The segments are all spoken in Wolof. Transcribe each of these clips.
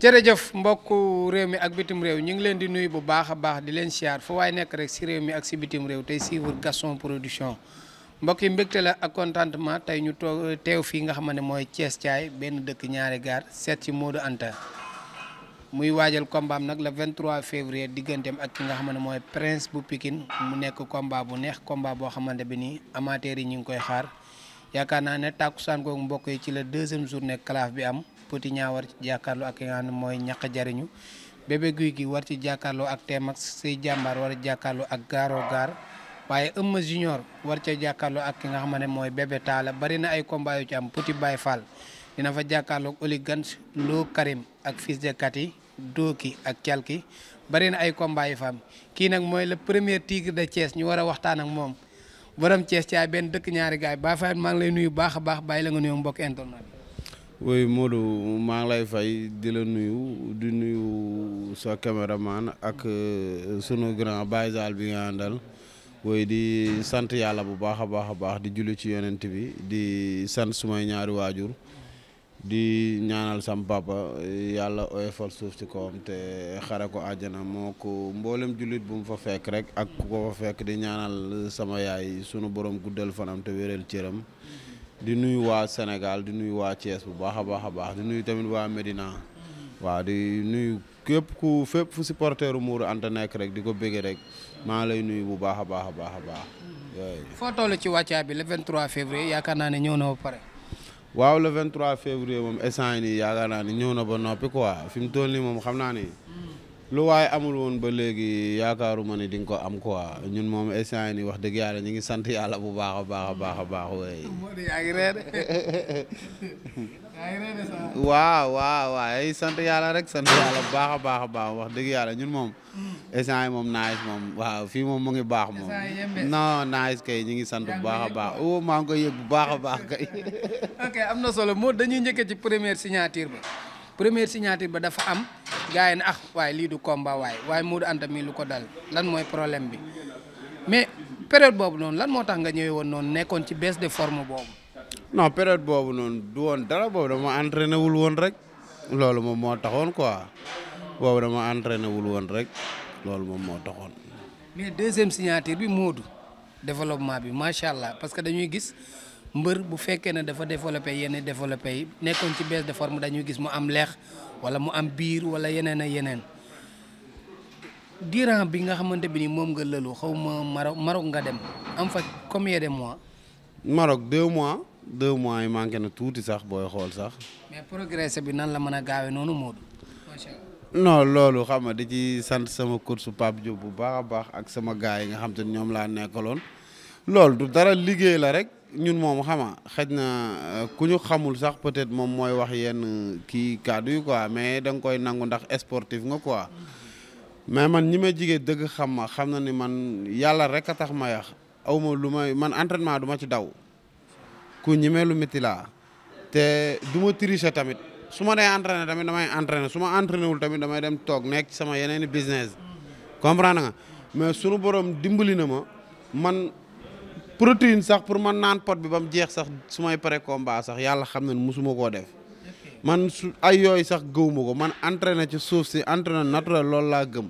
jërëjëf mbokku réew mi ak bitim réew ñu ngi leen di nuyu bu baax a baax di leen siyaar fu waaye nekk rek si réew mi ak si bitim réew tey suivre Gaston Production mbokk yi mbégte la ak contentement tey ñu toog teew fii nga xam ne mooy Thiès Thiaye benn dëkk ñaari gaar seet ci Modou Anta muy waajal combat am nag le 23 février digganteem ak ki nga xam ne mooy Prince bu Pikine mu nekk combat bu neex combat boo xamante bi nii amateurs yi ñu ngi koy xaar yaakaar naa ne tàkkusaan googu mbokk yi ci la deuxième journée calaf bi am Petit Niang war ci jàkkaarloo ak ki nga xam ne mooy ñaq jariñu Bébé Guy gi war ci jàkkaarloo ak Tmax Sey Jàmbaar war a jàkkaarloo ak Garo Gar waaye Eumeu Junior war ca jàkkaarloo ak ki nga xam ne mooy Bébé Talla bari na ay combat yu ci am Petit Baye Fall dina fa jàkkaarloo ak Oli Gans Lo Karim ak Fils de Kati Doki ak Calki bari na ay combat yu fa am kii nag mooy le premier tigre de Thiès ñu war a waxtaan ak moom borom Thiès Thiaye benn dëkk ñaari gaay Baye Fall maa ngi lay nuyu baax a baax bàyyi la nga nuyu mbokk internet oui Modou maa ngi lay fay di la nuyu di nuyu sa caméraman ak sunu grand Baye Zal bi nga àndal oui di sant yàlla bu baax a baax a baax di julli ci yonent bi di sant sumay ñaari waajur di ñaanal sam papa yàlla oyofal suuf ci kawam te xare ko àjjana moo ko mboolem jullit bu mu fa fekk rek ak ku ko fa fekk di ñaanal sama yaay sunu borom guddal fanam te wéral cëram di nuyu waa Sénégal di nuyu waa Thiès bu baax a baax a baax di nuyu tamit waa Médina waaw di nuyu képp ku fépp fu supporteru Modou Anta nekk rek di ko bëggee rek maa lay nuyu bu baax a baax a baax a baax. foo toll ci wàccaa bi le 23 février yaakaar naa ne ñëw na ba pare. waaw le 23 février moom instant nii yaakaar naa ni ñëw na ba noppi quoi fi mu toll nii moom xam naa ni lu waaye amul woon ba léegi yaakaaruma ni di nga ko am quoi ñun moom instant nii wax dëgg yàlla ñu ngi sant yàlla bu baax a baax a baax a baax waaye. waaw waaw waaye sant yàlla rek sant yàlla bu baax a baax a baax wax dëgg yàlla ñun moom instant yi moom nice moom waaw fii moom mu ngi baax moom non nice kay ñu ngi sant bu baax a baax o maa ngi koy yëg bu baax a baax kay. ok am na solo moo dañuy njëkkee ci première signature ba dafa am gars yi ne waaye lii du combat waaye Modou Anta mi lu ko dal lan mooy problème bi mais période boobu noonu lan moo tax nga ñëwee woon noonu nekkoon ci baisse de forme boobu. non période boobu noonu du woon dara boobu dama entraîné wul woon rek loolu moom moo taxoon quoi boobu dama entraîné wul woon rek loolu moom moo taxoon. mais deuxième signature bi Modou développement bi macha allah parce que dañuy gis mbër bu fekkee ne dafa développé yenn développé yi nekkoon ci baisse de forme dañuy gis mu am leex wala mu am biir wala yeneen ak yeneen durant bi nga xamante bi ni moom nga lëlu xaw ma Maroc nga dem am fa combien de mois. Maroc 2 mois. 2 mois yi manqué na tuuti sax booy xool sax. mais progressé bi nan la mën a gaawee noonu Modou macha allah. non loolu xam nga di ci sant sama coach Pape Diop bu baax a baax ak sama gars yi nga xam te ne ñoom laa nekkaloon loolu du dara liggéey la rek ñun moom xama xëj na ku ñu xamul sax peut-être moom mooy wax yenn kii kàddu yi quoi mais da nga koy nangu ndax sportif nga quoi mais man ñi ma jigee dëgg xam na ni man yàlla rek a tax ma yax aw ma lu may man entraînement du ma ci daw. ku ñemee lu métti laa te du ma tricher tamit su ma dee entraîné tamit damay entraîné su ma entraîné wul tamit damay dem toog nekk ci sama yeneeni business comprendre nga mais sunu borom dimbali na ma man protéine sax pour man naan pot bi ba mu jeex sax su may pare combat sax yàlla xam na ne musuma koo def man su ay yooyu sax gëwuma ko man entraîné ci suuf si entraîné naturel loolu laa gëm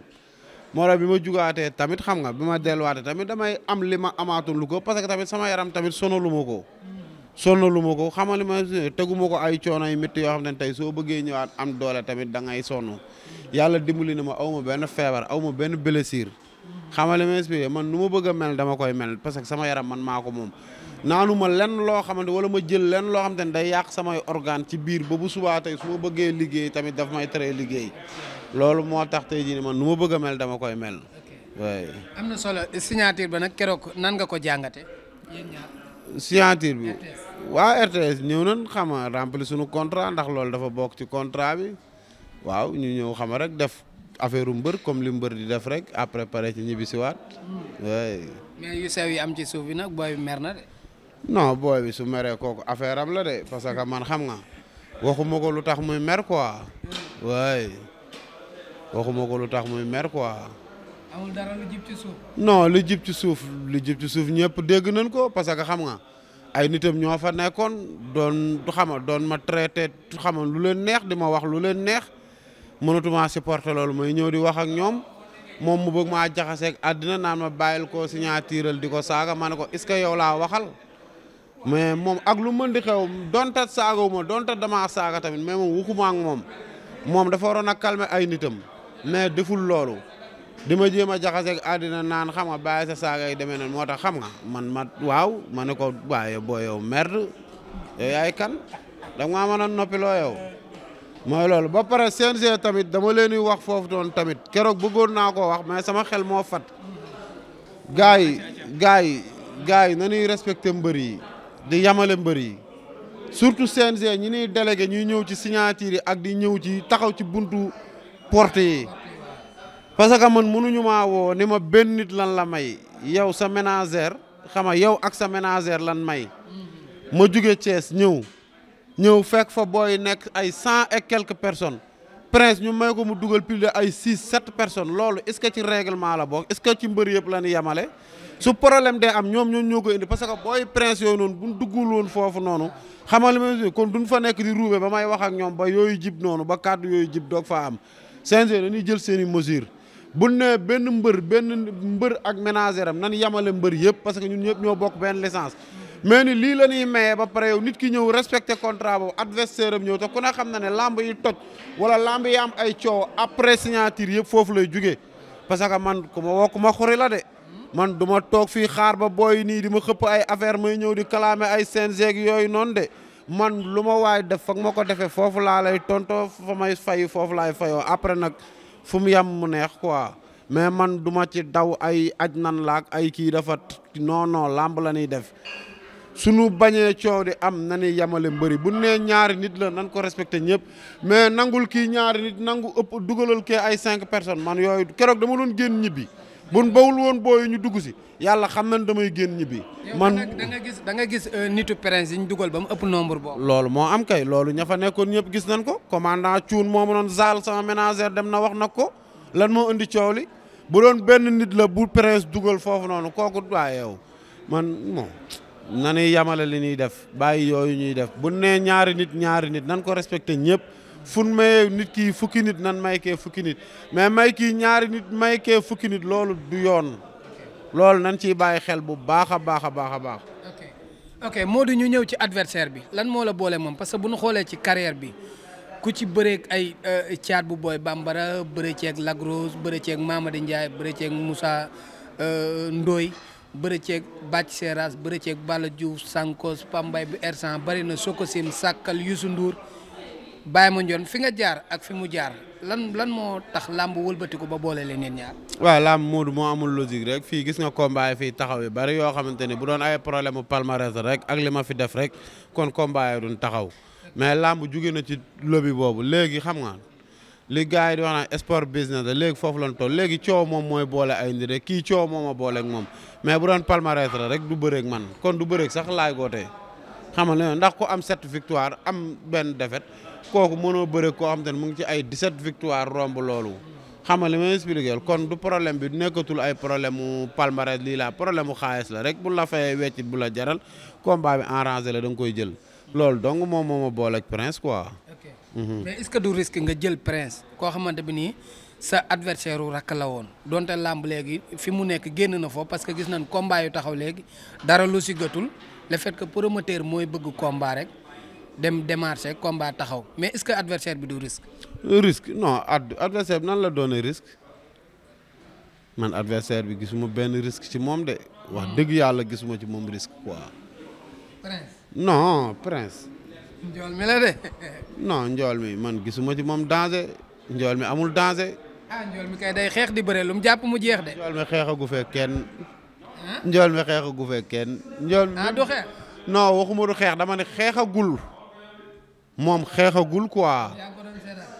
moo tax bi ma jugaatee tamit xam nga bi ma delluwaatee tamit damay am li ma amaatul lu ko parce que tamit sama yaram tamit sonalu ma ko. sonnalu ma ko xamal ma teguma ko ay coono yu métti yoo xam ne tey soo bëggee ñëwaat am doole tamit da ngay sonn yàlla dimbali na ma aw ma benn feebar aw ma benn blessure xamal ma expliqué man nu ma bëgg a mel dama koy mel parce que sama yaram man maa ko moom naanu ma lenn loo xamante wala ma jël lenn loo xamante ne day yàq samay organe ci biir ba bu subaa tey su ma bëggee liggéey tamit daf may tere liggéey loolu moo tax tey jii man nu ma bëgg a mel dama koy mel. oui. am na solo signature ba nag keroog nan nga ko jàngate yéen ñaar. signature bi waaw RTS ñëw nañ xam nga remplir suñu contrat ndax loolu dafa bokk ci contrat bi waaw ñu ñëw xam rek def affaire mbër comme li mbër di def rek après pare ci ñibbi si waat oui. mais yu sew yi am ci suuf bi nag booy bi mer na de. non booy bi su meree kooku affaire am la de parce que man xam nga waxuma ko lu tax muy mer quoi oui waxuma ko lu tax muy mer quoi. amul dara lu jib ci suuf. non lu jib ci suuf ñëpp dégg nañ ko parce que xam nga ay nitam ñoo fa nekkoon doon ma traité xam nga lu leen neex di ma wax lu leen neex mënatuma supporter loolu may ñëw di wax ak ñoom moom mu bëgg maa jaxaseeg àddina naan ma bàyyil ko signatural di ko saaga ma ne ko est-ce que yow laa waxal mais moom ak lu mën di xew donte saagawu ma donte damaa saaga tamit mais moom waxuma ak moom dafa waroon a calmer ay nitam mais deful loolu di ma jéem a jaxaseeg àddina naan xam nga bàyyi sa saaga yi demee noonu moo tax xam nga waaw ma ne ko waaye boo yow merde yow yaay kan da nga maa mën a noppiloo yow mooy loolu ba pare CNG tamit dama leen di wax foofu doon tamit keroog bëggoon naa koo wax mais sama xel moo fat gars yi na ñuy respecté mbër yi di yamale mbër yi surtout CNG ñi ñuy délégué ñuy ñëw ci signature yi ak di ñëw ci taxaw ci buntu porte yi parce que man mënuñu maa woo ni ma benn nit lan la may yow sa ménagère xam nga yow ak sa ménagère lan may ma jóge Thiès ñëw fekk fa booy nekk ay 100 et quelques personnes Prince ñu may ko mu dugal plus de ay 6-7 personnes loolu est-ce que ci règlement la bokk est-ce que ci mbër yëpp la ñu yemale su problème dee am ñoom ñoo ko indi parce que booy Prince yooyu noonu buñ duggul woon foofu noonu xamal ma kon duñ fa nekk di ruube ba may wax ak ñoom ba yooyu jib noonu ba kàddu yooyu jib doog fa am CNG dañuy jël seen i mesures bu ne benn mbër ak ménagère am nan yemale mbër yëpp parce que ñun ñëpp ñoo bokk benn licence mais ni lii la ñuy mayee ba pare yow nit ki ñëw respecté contrat boobu adversaire am ñëw te ku ne xam na ne lamb yi toj wala lamb yi am ay coow après signature yëpp foofu lay jugee parce que man ku ma woo ku ma xuri la de man du ma toog fii xaar ba booy nii di ma xëpp ay affaire may ñëw di kalaame ay CNG yooyu noonu de man lu ma waay def foog ma ko defee foofu laa lay tontoo fa may fay foofu laay fayoo après nag fu mu yem mu neex quoi mais man du ma ci daw ay aj nan laak ay kii dafa non lamb la ñuy def suñu bañee coow di am na ni yamale mbëri bu nee ñaari nit la nan ko respecté ñëpp mais nangul kii ñaari nit nangu ëpp dugalal kee ay 5 personnes man yooyu keroog dama doon génn ñibbi bun bawul woon booyu ñu dugg si yàlla xam nañ damay génn ñibbi. man da nga gis nitu Prince yi ñu dugal ba mu ëpp nombre boobu. loolu moo am kay loolu ña fa nekkoon ñëpp gis nañ ko commandant Thioune moo ma noon Zal sama ménagère dem na wax na ko lan moo indi coow li bu doon benn nit la bu Prince dugal foofu noonu kooku waaye yow man bon. na ñuy yamale li ñuy def bàyyi yooyu ñuy def bu nee ñaari nit nan ko respecté ñëpp fun mayee nit kii fukki nit nan may kee fukki nit mais may kii ñaari nit may kee fukki nit loolu du yoon loolu nan ciy bàyyi xel bu baax a baax a baax a baax. ok Modou ñu ñëw ci adversaire bi lan moo la boole moom parce que bu ñu xoolee ci carrière bi ku ci bëreeg ay caat bu booy bambara bëre ceeg Lagros bëre ceeg Mamadi Ndiaye bëre ceeg Moussa Ndoye bëre ceeg Bàcc Seras bëre ceeg Balla Diouf Sankos Pambay bi Ersan bari na Sokosim Sàkkal Youssou Ndour Baye Mandione fi nga jaar ak fi mu jaar lan moo tax làmb wëlbati ko ba boole leen ñeen ñaar. waaw làmb Modou moo amul logique rek fii gis nga combat yi fii taxaw yi bari yoo xamante ni bu doon ay problème mu palmarès rek ak li ma fi def rek kon combat yi duñ taxaw mais làmb jóge na ci lobby boobu léegi xam nga li gars yi di wax naan sport business la léegi foofu lañ toll léegi coow moom mooy boole ay nit rek kii coow moom a boole ak moom mais bu doon palmarès la rek du bëreeg man kon du bëreeg sax laay gootee xam nga ndax ku am 7 victoire am benn défaite kooku mënoo bëreeg koo xam te ne mu ngi ci ay 17 victoire romb loolu xam nga li ma expliqué kon du problème bi nekkatul ay problème mu palmarès lii la problème mu xaalis la rek bu la fayee weccit bu la jaral combat bi arrangé la da nga koy jël loolu donc moom moo ma boole ak Prince quoi. mais est-ce que du risque nga jël Prince koo xamante bi nii sa adversaire wu rakk la woon donte làmb léegi fi mu nekk génn na foofu parce que gis nañ combat yu taxaw léegi dara lu si gëtul le fait que promoteur mooy bëgg combat rek dem démarcher combat taxaw mais est-ce que adversaire bi du risque. risque non adversaire bi nan la doonee risque man adversaire bi gisuma benn risque ci moom de wax dëgg yàlla gisuma ci moom risque quoi. Prince. non Prince. njool mi la de. non njool mi man gisuma ci moom danger njool mi amul danger. njool mi kay day xeex di bëre lu mu jàpp mu jeex de. njool mi xeexagu fee kenn. njool mi xeexagu fee kenn. njool mi du xeex. non waxuma du xeex dama ne xeexagul moom xeexagul quoi.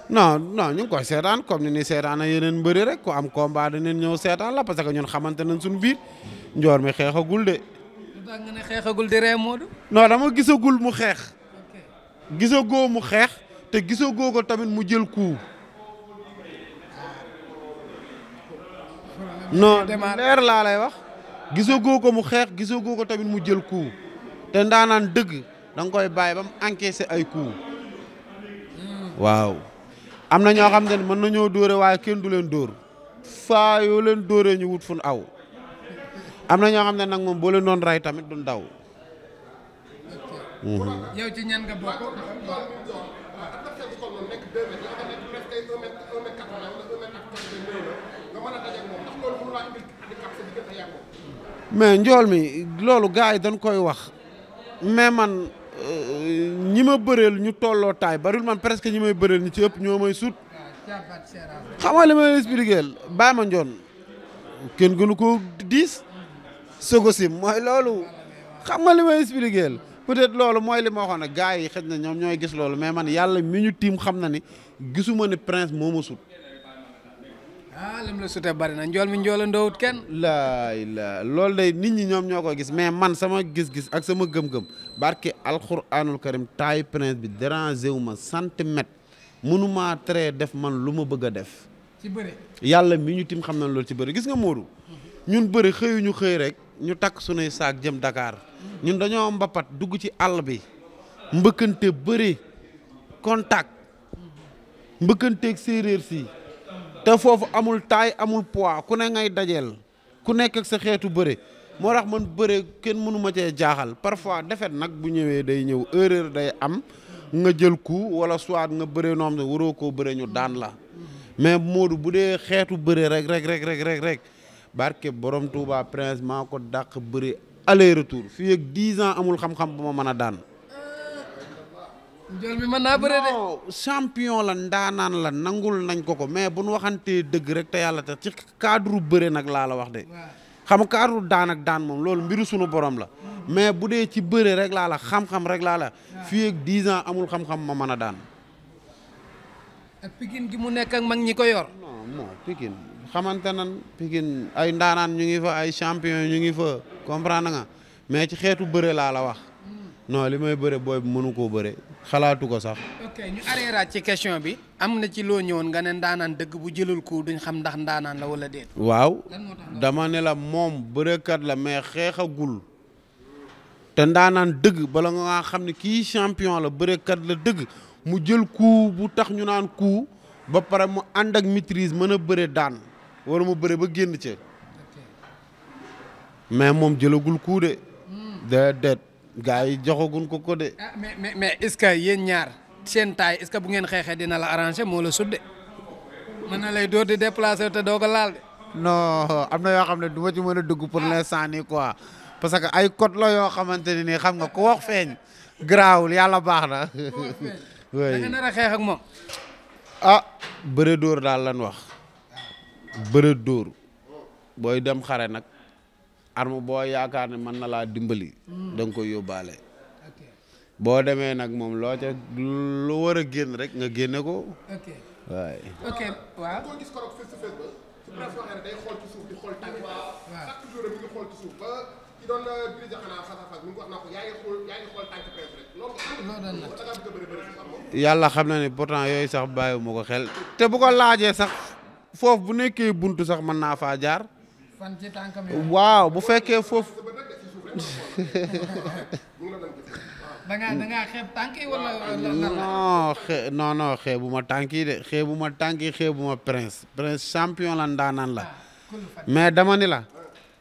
non ñu ngi koy seetaan comme ni ni seetaan a yeneen mbëri rek ku am combat dañu ñëw seetaan la parce que ñun xamante nañ suñu biir njool mi xeexagul de. lu tax nga ne xeexagul di ree Modou. non dama gisagul mu xeex. gisagoo mu xeex te gisagoo ko tamit mu jël coup. non leer laa lay wax. gisagoo ko mu xeex gisagoo ko tamit mu jël coup te ndaanaan dëgg da nga koy bàyyi ba mu encaissé ay coup. waaw am na ñoo xam ne mën nañoo dóore waaye kenn du leen dóor faa yoo leen dóoree ñu wut fun aw am na ñoo xam ne nag moom boo leen doon ray tamit duñ daw. yow ci ñan nga bokk. mais njool mi loolu gars yi dañ koy wax mais man ñi ma bëreel ñu tolloo taay bariwul man presque ñi may bëreel ñi ci ëpp ñoo may sut. xam nga li may expliqué bàyyi ma njoon kenn gënu ko diis sogo sim mooy loolu xam nga li may expliqué peut-être loolu mooy li ma waxoon ne gars yi xëj na ñoom ñooy gis loolu mais man yàlla mi ñu tiim xam na ni gisuma ni prince moo ma sut. lim la sutee bari na njool mi njoola ndoowut kenn. loolu day nit ñi ñoom ñoo koy gis mais man sama gis-gis ak sama gëm-gëm barke alxuraanul karim taay prince bi dérangé wu ma centimètre mënumaa tere def man lu ma bëgg a def. ci bëre. yàlla mi ñu tim xam na loolu ci bëri gis nga Modou ñun bëri xëyuñu xëy rek ñu takk sunuy saak jëm Dakar ñun dañoo mbapat dugg ci àll bi mbëkkante bëri contact mbëkkanteeg séeréer si te foofu amul taay amul poids ku ne ngay dajeel ku nekk ak sa xeetu bëre moo tax man bëre kenn mënu ma cee jaaxal parfois defet nag bu ñëwee day ñëw erreur day am nga jël coup wala soit nga bëre noo xam ne waroo koo bëre ñu daan la mais Modou bu dee xeetu bëre rek barke borom Touba prince maa ko dàq bëre aller retour fii ak 10 ans amul xam-xam bu ma mën a daan. njool mi mën naa bëre de. non champion la ndaanaan la nangul nañ ko mais bu nu waxantee dëgg rek te yàlla tax ci cadre bëre nag laa la wax de. xam nga cadre daan ak daan moom loolu mbiru sunu borom la. mais bu dee ci bëre rek laa la xam-xam rek laa la. fii ak 10 ans amul xam-xam ma mën a daan. ak Pikine gi mu nekk ak mag ñi ko yor. non Pikine xamante nan Pikine ay ndaanaan ñu ngi fa ay champion ñu ngi fa comprendre nga mais ci xeetu bëre laa la wax. non li may bëre booy mënu koo bëre xalaatu ko sax. ok ñu arrêté ci question bi am na ci loo ñëwoon nga ne ndaanaan dëgg bu jëlul ko duñ xam ndax ndaanaan la wala déet. waaw dama ne la moom bërekat la mais xeexagul te ndaanaan dëgg bala nga xam ne kii champion la bërekat la dëgg mu jël coup bu tax ñu naan coup ba pare mu ànd ak maîtrise mën a bëre daan wala mu bëre ba génn ca mais moom jëlagul coup de. déedéet. gaa yi joxagun ko de. ah mais est-ce que yéen ñaar seen taay est-ce que bu ngeen xeexee dina la arranger moo la sudde mën na lay door di déplacer te doo ko laal de. non am na yoo xam ne du ma ci mën a dugg pour l'instant nii quoi parce que ay code la yoo xamante ne nii xam nga ku wax feeñ. garaawul yàlla baax na. oui da nga nar a xeex ak moom. bëre dóor daal lan wax. bëre dóor booy dem xare nag. arme boo yaakaar ne mën na laa dimbali. da nga koy yóbbaale. boo demee nag moom loo ca lu war a génn rek nga génne ko. ok waay. ok waaw. koo gis ko rek face to face ba su presse waxee day xool ci suuf di xool tànk. waaw chaque jour mi ngi xool ci suuf ba ki doon dirigé xanaa face à face mi ngi wax naa ko yaa ngi xool tànk presse rek loolu doon na da ngaa bëgg a bëri yàlla xam na ne pourtant yooyu sax bàyyiwuma ko xel. te bu ko laajee sax foofu bu nekkee buntu sax mën naa faa jaar. fan ci tànkam waaw bu fekkee foofu. da ngaa xeeb tànk yi wala. non xeebu ma tànk yi de xeebu ma tànk yi xeebu ma prince champion la ndaanaan la mais dama ni la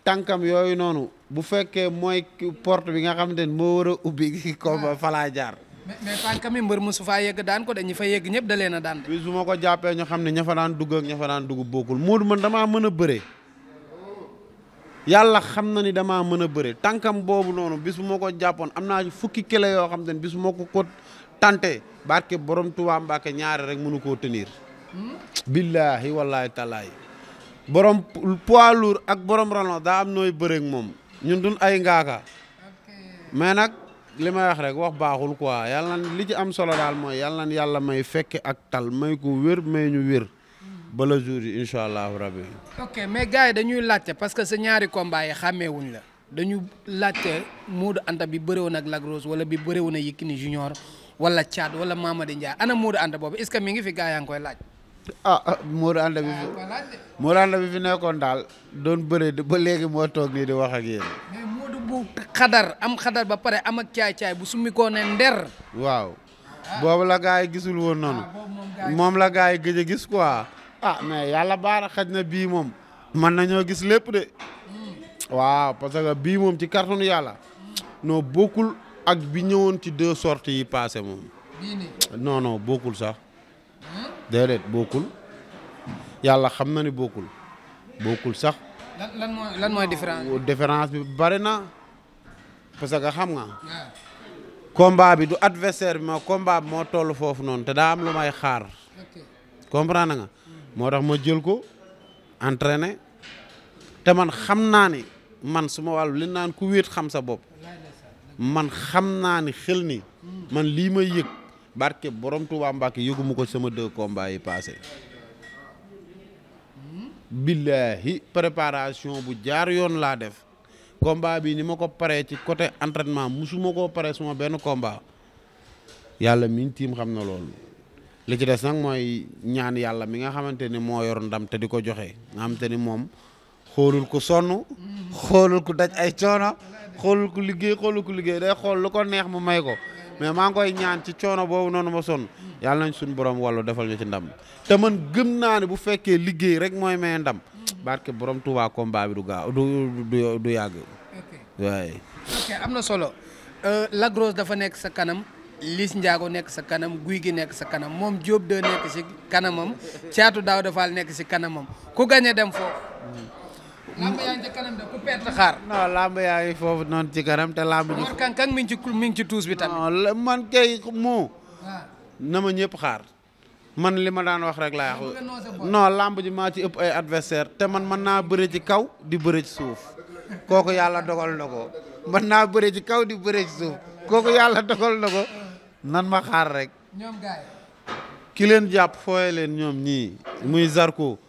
tànkam yooyu noonu bu fekkee mooy porte bi nga xamante ne moo war a ubbi ko fa laa jaar. mais tànkam yi mbër mosu faa yegg daan ko de ñi fa yegg ñëpp da leen a daan. bis bu ma ko jàppee ñu xam ne ña fa daan dugg ak ña fa daan dugg bokkul Modou man damaa mën a bëre. yàlla xam na ni damaa mën a bëre tànkam boobu noonu bis bu ma ko jàppoon am naa fukki kele yoo xam te ne bis bu ma ko tante barke borom Tuubaa Mbàkke ñaari rek mënu koo tenir. billaahi wallaahi talaay borom poids lourd ak borom rallon daa am nooy bëreek moom ñun duñ ay ngaaka mais nag li may wax rek wax baaxul quoi yàlla na li ci am solo daal mooy yàlla na yàlla may fekke ak tal may ko wér may ñu wér. bala jour yi incha allahu rabbi. ok mais gars yi dañuy laajte parce que sa ñaari combat yi xàmmeewuñ la dañu laajte Modou Anta bi bërewoon ak Lac Rose wala bi bërewoon ak Yékini Junior wala Thiat wala Mamady Ndiaye ana Modou Anta boobu est-ce que mi ngi fi gars yaa ngi koy laaj. Modou Anta bi fi Modou Anta bi fi nekkoon daal doon bëre ba léegi moo toog nii di wax ak yéen. mais Modou bu xadar am xadar ba pare am ak caay-caay bu summi koo ne nder. waaw boobu la gars yi gisul woon noonu moom la gars yi gëj a gis quoi mais yàlla baara xaj na bii moom mën nañoo gis lépp de waaw parce que bii moom ci carton yàlla non bokkul ak bi ñëwoon ci 2 sorties yi passé moom non bokkul sax déedéet bokkul yàlla xam na ni bokkul sax lan mooy différence bi bari na parce que xam nga combat bi du adversaire bi combat bi moo toll foofu noonu te daa am lu may xaar comprendre nga moo tax ma jël ko entraîné te man xam naa ni man suma wàllu li naan ku wéet xam sa bopp man xam naa ni xel ni man lii may yëg barke borom Tuubaa Mbàkke yëguma ko sama 2 combats yi passé billahi préparation bu jaar yoon laa def combat bi ni ma ko paree ci côté entraînement musuma koo paree suma benn combat yàlla mi tiim xam na loolu li ci des nag mooy ñaan yàlla mi nga xamante ni moo yor ndam te di ko joxe nga xamante ni moom xoolul ku sonn xoolul ku daj ay coono xoolul ku liggéey day xool lu ko neex mu may ko mais maa ngi koy ñaan ci coono boobu noonu ma sonn yàlla nañ suñu borom wàllu defal ñu ci ndam te man gëm naa ne bu fekkee liggéey rek mooy may ndam barke borom Tuubaa combat bi du gaaw du yàgg. waaye. ok am na solo Lac Rose dafa nekk sa kanam Liss Ndiago nekk sa kanam Gouye Gui nekk sa kanam moom Diop 2 nekk si kanamam Thiatou Daouda Fall nekk si kanamam ku gagné dem foofu. lamb yaa ngi ci kanam de ku perte xaar. non lamb yaa ngi foofu noonu ci kanam te lamb ji. Mor Kang Kang mi ngi ci tuus bi tamit. non man kay moo. na ma ñëpp xaar. man li ma daan wax rek laa wax. non lamb ji maa ci ëpp ay adversaire te man mën naa bëre ci kaw di bëre ci suuf kooku yàlla dogal na ko mën naa bëre ci kaw di bëre ci suuf kooku yàlla dogal na ko nan ma xaar rek. ñoom gaay ki leen jàpp fooye leen ñoom ñii muy Zarko